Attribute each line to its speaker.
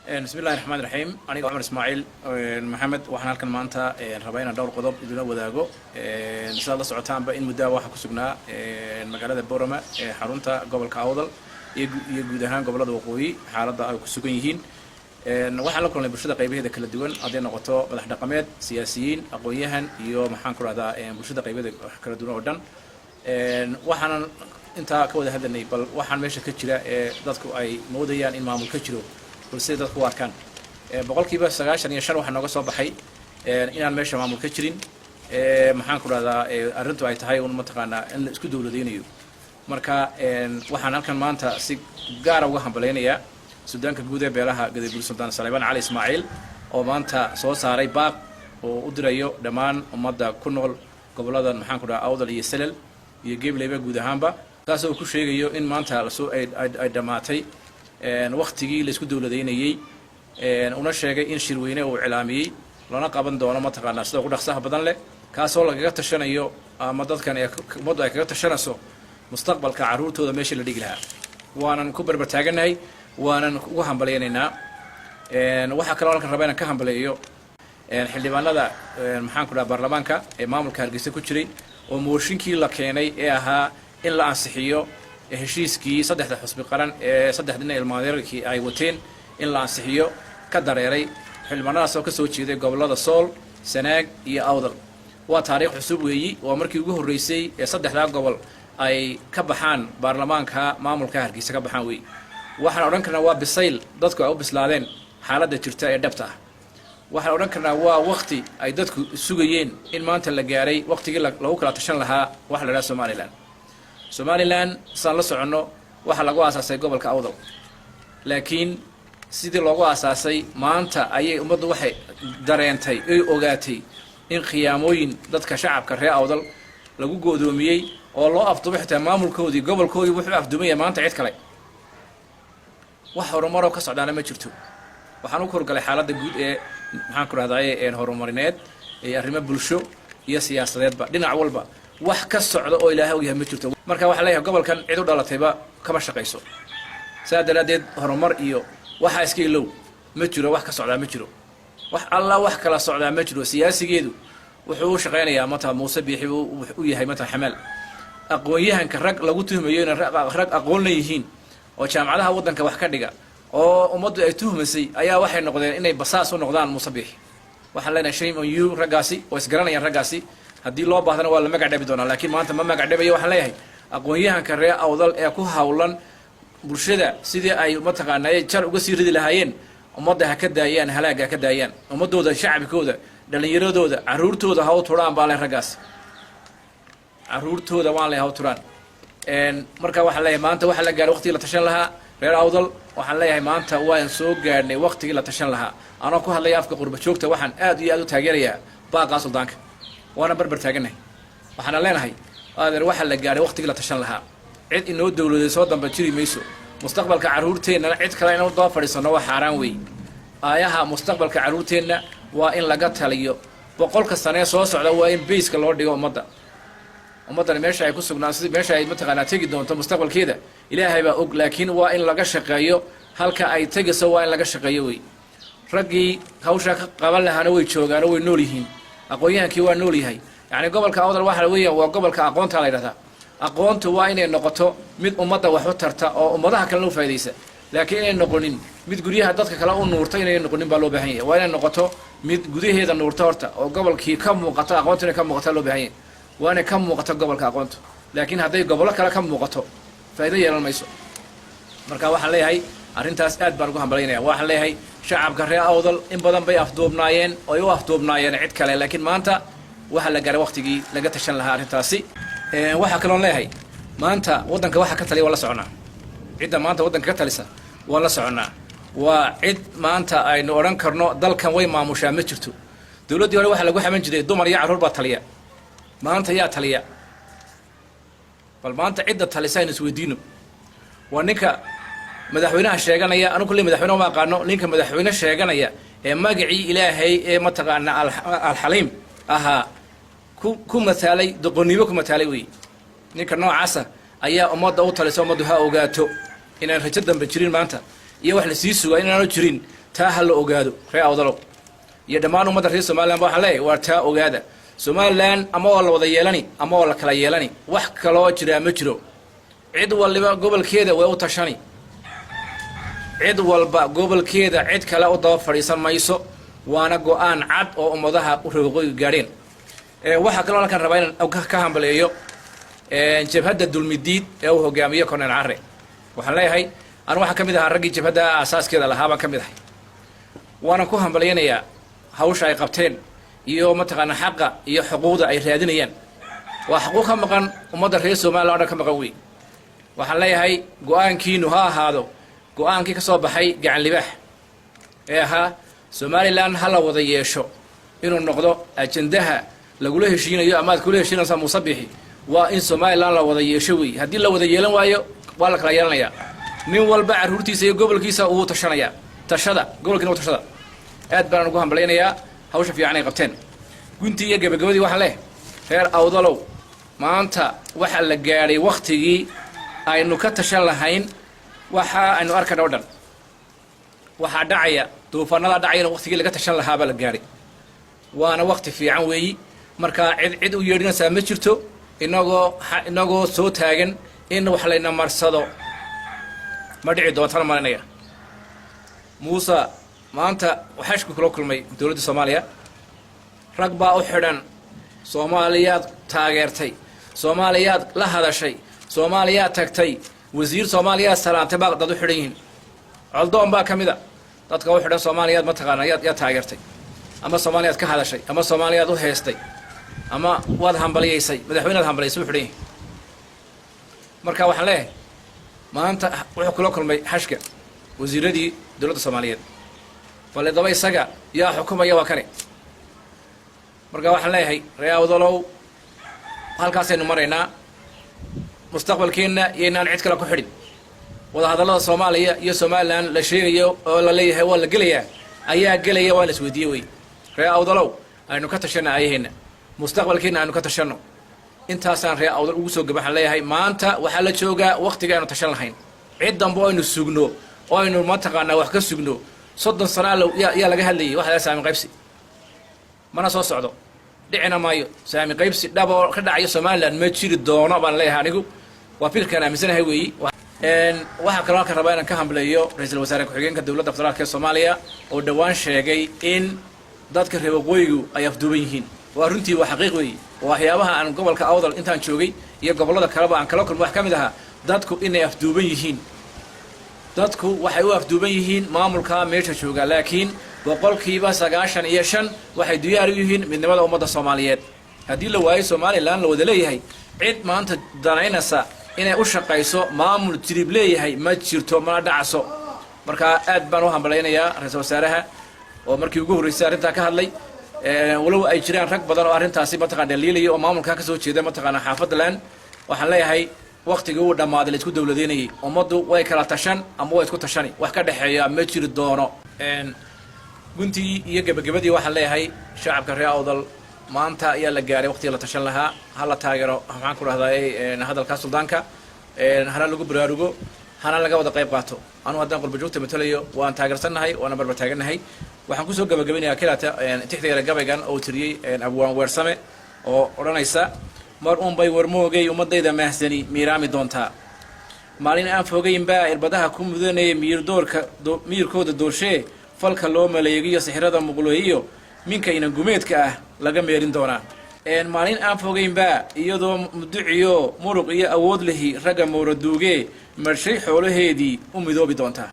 Speaker 1: Bismi illahi raxmaan raxiim. Aniga Cumar Ismaaciil Maxamed, waxaan halkan maanta rabaa inaan dhowr qodob idinla wadaago. Sidaad la socotaanba, in muddaa waxaa ku sugnaa magaalada Borama ee xarunta gobolka Awdal iyo guud ahaan gobollada waqooyi xaaladda ay ku sugan yihiin. Waxaan la kulnay bulshada qaybaheeda kala duwan, hadday noqoto madax dhaqameed, siyaasiyiin, aqoon-yahan iyo, maxaan ku rahdaa, bulshada qaybaheeda kala duwan oo dhan. Waxaanan intaa ka wada hadlanay bal waxaan meesha ka jira ee dadku ay moodayaan in maamul ka jiro, bal siday dadku u arkaan. 95% waxaa nooga soo baxay inaan meesha maamul ka jirin, maxaan ku rahdaa, arrintu ay tahay un mataqaanaa in la isku dowladaynayo. Marka waxaan halkan maanta si gaara uga hambalaynayaa suldaanka guud ee beelaha Gadabuur, Suldaan Saleybaan Cali Ismaaciil, oo maanta soo saaray baaq oo u dirayo dhammaan ummadda ku nool gobolladan, maxaan ku dhaha, Awdal iyo Selel iyo Gebleyba guud ahaanba, taas oo ku sheegayo in maanta lasoo ay dhammaatay waktigii laisku dowladaynayey, una sheegay in shirweyne uu cilaamiyey lana qaban doono mataqaanaa sida ugu dhaqsaha badan leh, kaasoo lagaga tashanayo ama dadkan ee ummaddu ay kaga tashanayso mustaqbalka carruurtooda meeshii la dhigi lahaa. Waanan ku barbar taagannahay, waanan ugu hambalyaynaynaa. Waxaa kaloo halkan raba inaan ka hambaleeyo xildhibaanada, maxaan ku dhaha, baarlamaanka ee maamulka Hargeysa ku jiray oo mooshinkii la keenay ee ahaa in la ansixiyo heshiiskii saddexda xusbi qaran ee saddexda nin ilmaadeerkii ay wateen in la ansixiyo ka dareeray. Xildhibaanadaas oo kasoo jeeday gobollada Sool, Sanaag iyo Awdal. Waa taariikh cusub weeyi. Waa markii ugu horreysay ee saddexdaa gobol ay ka baxaan baarlamaanka maamulka Hargeysa ka baxaan weey. Waxaan odhan karnaa waa bisayl dadku ay u bislaadeen xaaladda jirta ee dhabta ah. Waxaan odhan karnaa waa wakti ay dadku sugayeen in maanta la gaaray waktigii lagu kala tashan lahaa waxa la dhaha Somaliland. Somaliland, saan la soconno, waxaa lagu aasaasay gobolka Awdal, laakiin sidii loogu aasaasay maanta ayay ummaddu waxay dareentay oy ogaatay in khiyaamooyin dadka shacabka reer Awdal lagu go'doomiyey oo loo afduubay xitaa maamulkoodii gobolkoodii. Wuxuu afduumaya maanta cid kale, wax horumaroo ka socdaana ma jirto. Waxaan u korgalay xaaladda guud ee, maxaan ku rahdaye, horumarineed ee arrimo bulsho iyo siyaasadeedba. Dhinac walba wax ka socda oo Ilaahay og yahay ma jirto. Marka waxaa leeyahay gobolkan cid u dhalatayba kama shaqayso, saa daraaddeed horumar iyo waxaa iska ilow, ma jiro wax ka socdaa, ma jiro wax alla wax kala socdaa ma jiro. Siyaasigeedu wuxuu u shaqaynayaa mata Muuse Biixi u yahay mata xamaal. Aqoon-yahanka, rag lagu tuhmayo inay rag aqoon leeyihiin oo jaamacadaha waddanka wax ka dhiga oo ummaddu ay tuhmasay, ayaa waxay noqdeen inay basaas u noqdaan Muuse Biixi. Waxaan leenahay shame on you. Raggaasi oo isgaranayaan raggaasi, haddii loo baahdana waa la magac dhabi doonaa, laakiin maanta ma magac dhabayo. Waxaan leeyahay aqoon-yahanka reer Awdal ee ku hawlan bulshada sidii ay mataqaanaa jar uga sii ridi lahaayeen ummadda, ha ka daayaan halaaga, ha ka daayaan ummadooda, shacabkooda, dhallinyaradooda, carruurtooda ha u turaan baa le raggaasi. Carruurtooda waan le ha u turaan. Marka waxaan leeyahay maanta waxaa la gaaray waqtigii la tashan lahaa. Reer Awdal waxaan leeyahay maanta waan soo gaadhnay waqtigii la tashan lahaa. Anoo ku hadlaya afka qurba joogta, waxaan aad iyo aad u taageerayaa baaqaa suldaanka, waana barbar taagannahay. Waxaana leenahay, adeer, waxaa la gaadhay waqtigii la tashan lahaa. Cid inoo dowladay soo damba jiri mayso. Mustaqbalka carruurteennana cid kale inuu daba fadhiisanno waa xaaraan weey. Aayaha mustaqbalka carruurteenna waa in laga taliyo. 100-ka sanee soo socda waa in bayska loo dhigo ummadda. Ummaddani meesha ay ku sugnaa, si meesha ay mataqaanaa tegi doonto mustaqbalkeeda, Ilaahay baa og, laakiin waa in laga shaqeeyo. Halka ay tegayso waa in laga shaqeeyo wey. Raggii hawshaa ka qaban lahaana way joogaano, way nool yihiin. Aqoon-yahankii waa nool yahay. Yacni gobolka Awdal waxa weeyaan waa gobolka aqoonta la yidhahdaa. Aqoontu waa inay noqoto mid ummadda wax u tarta oo ummadaha kalena u faa'idaysa, laakiin inay noqonin mid guryaha dadka kale u nuurta inay noqonin baa loo baahan yahay. Waa inay noqoto mid gudaheeda nuurta horta oo gobolkii ka muuqato. Aqoontu inay ka muuqata loo baahan yahay. Waa inay ka muuqato gobolka aqoontu, laakiin hadday gobollo kale ka muuqato faa'iido yeelan mayso. Marka waxaan leeyahay arrintaas aad baan ugu hambalaynaya. Waxaan leeyahay shacabka reer Awdal in badan bay afduubnaayeen oo ay u afduubnaayeen cid kale, laakiin maanta waxaa la gaaray waqtigii laga tashan lahaa arrintaasi. Waxaa kaloon leeyahay maanta waddanka waxa ka taliya waa la soconaa. Cidda maanta waddanka ka talisa waa la soconnaa. Waa cid maanta aynu odhan karno dalkan way maamushaa ma jirto. Dowladdii hore waxaa lagu xaman jiray dumar iyo carruur baa taliya. Maanta yaa taliya? Bal maanta cidda talisa aynu isweydiino. Waa ninka madaxweynaha sheeganaya. Anu kulley madaxweyne uma aqaano. Ninka madaxweyne sheeganaya ee magacii Ilaahay ee mataqaana Alxaliim ahaa ku mataalay doqonnimo ku mataalay wey. Ninka noocaasa ayaa ummadda u talisa. Ummaddu ha ogaato inaan rajo dambe jirin maanta iyo wax lasii sugaa inaanu jirin. Taa ha la ogaado, reer Awdalow iyo dhammaan ummadda reer Somaliland ba waxaan leeyahay, waa taa ogaada. Somaliland ama oo la wada yeelani ama oo la kala yeelani, wax kaloo jiraa ma jiro. Cid waliba gobolkeeda way u tashani. Cid walba gobolkeeda, cid kale u daba fadhiisan mayso. Waana go-aan cad oo ummadaha reer waqooyiga gaadheen. Waxaa kaloo halkan rabaa inaan ka hambaleeyo jabhadda Dulmidiid ee uu hogaamiyo Cornel Care. Waxaan leeyahay, anu waxaan ka mid ahaa raggii jabhadda aasaaskeeda lahaa baan ka mid ahay. Waana ku hambalyanayaa hawsha ay qabteen iyo mataqaana xaqa iyo xuquuqda ay raadinayaan. Waa xuquuq ka maqan ummadda reer Somaliland o dhan ka maqan wey. Waxaan leeyahay, go-aankiinu ha ahaado go-aankii ka soo baxay Gacan Libaax ee ahaa Somaliland ha la wada yeesho, inuu noqdo ajandaha lagula heshiinayo ama aad kula heshiinaysaa Muuse Bixi. Waa in Somaliland la wada yeesho wey. Haddii la wada yeelan waayo, waa la kala yeelanayaa. Nin walba carruurtiisa iyo gobolkiisa uu tashanayaa. Tashada gobolkiina u tashada. Aad baan ugu hambalyaynayaa hawsha fiican ay qabteen. Guntii iyo gabagabadii waxaan leh, reer Awdalow, maanta waxaa la gaadhay waktigii aynu ka tashan lahayn waxa aynu arkana o dhan. Waxaa dhacaya, duufaanada dhacayana, waktigii laga tashan lahaabaa la gaadhay, waana wakti fiican weeyi. Marka cid cid u yeedhinaysaa ma jirto. Inagoo soo taagan in wax layna marsado ma dhici doontana malinaya. Muuse maanta waxaashku kula kulmay dowladda Soomaaliya. Rag baa u xidhan Soomaaliyaad taageertay, Soomaaliyaad la hadashay, Soomaaliyaad tagtay, wasiir Soomaaliyaad salaantay baa dad u xidhan yihiin. Coldoon baa ka mid a dadka u xidhan. Soomaaliyaad mataqaana yaad taageertay, ama Soomaaliyaad ka hadashay, ama Soomaaliyaad u heestay, ama waad hambaliyaysay, madaxweynead hambaliyaysay u xidhan yihin. Marka waxaan leeyahay, maanta wuxuu kula kulmay xashka wasiiradii dowladda Soomaaliyeed, bale daba isaga yaa xukumaya waa kane. Marka waxaan leeyahay, ree Awdalow, halkaasaynu maraynaa. Mustaqbalkeenna yaynaan cid kale ku xidhin. Wadahadallada Soomaaliya iyo Somaliland la sheegayo oo la leeyahay waa la gelayaa, ayaa gelaya? Waa la isweydiiye wey. Ree Awdalow, aynu ka tashanno aayaheenna, mustaqbalkeenna aynu ka tashanno. Intaasaan ree Awdal ugu soo gaba. Waxaan leeyahay, maanta waxaa la joogaa waktiga aynu tashan lahayn. Cid dambe aynu sugno oo aynu mataqaanaa wax ka sugno, 30 sanaa yaa laga hadlayay waxa saami qaybsi, mana soo socdo, dhicina maayo. Saami qaybsi dhab oo ka dhacayo Somaliland ma jiri doono baan leeyahay anigu. Waa fikirkaan aaminsanahay weeyi. Waxaa kaloo halkan rabaa inaan ka hambaleeyo ra-iisul wasaare ku-xigeenka dowladda federaalka ee Soomaaliya oo dhowaan sheegay in dadka reer waqooyigu ay afduuban yihiin. Waa runtii, waa xaqiiq weeyi. Waxyaabaha aan gobolka Awdal intaan joogay iyo gobollada kaleba aan kala kulmo wax ka mid ahaa dadku inay afduuban yihiin. Dadku waxay u afduuban yihiin maamulka meesha jooga, laakiin 95% waxay diyaar u yihiin midnimada ummadda Soomaaliyeed. Haddii la waayo Somaliland la wada leeyahay, cid maanta danaynaysa inay u shaqayso maamul jirib leeyahay ma jirto, mana dhacso. Marka aad baan u hambalaynayaa ra-iisul wasaaraha oo markii ugu horreysay arrintaa ka hadlay, walow ay jiraan rag badan oo arrintaasi mataqana dhaliilaya oo maamulkaa kasoo jeeda mataqaana xaafaddaland. Waxaan leeyahay, waktigii uu dhammaaday la isku dowladeynayay. Ummaddu way kala tashan ama way isku tashani, wax ka dhexeeya ma jiri doono. Guntigii iyo gebagabadii waxaan leeyahay, shacabka reer Awdal, maanta ayaa la gaaray waqtigii la tashan lahaa. Ha la taageero, maxaan ku rahdaa, hadalkaa suldaanka, hana lagu baraarugo, hana laga wada qayb qaato. Anugu haddaan qurbajoogta matalayo, waan taageersannahay, waana barbar taagannahay. Waxaan kusoo gabagabinayaa kilata tixda gabaygan oo tiriyey Abwaan Weersame oo odhanaysa: "Mar unbay warmoogay ummadayda mahsani miiraami doontaa. Maalin aan fogaynbaa irbadaha ku mudanaya miirdoorka miyirkooda doorshee, falka loo maleegiyo sixirada muqlooyiyo minka inan gumeedka ah laga meerin doonaa. Maalin aan fogaynbaa iyadoo muduciyo muruq iyo awood lihi ragga mowraduugee marshay xoolaheedii u midoobi doontaa."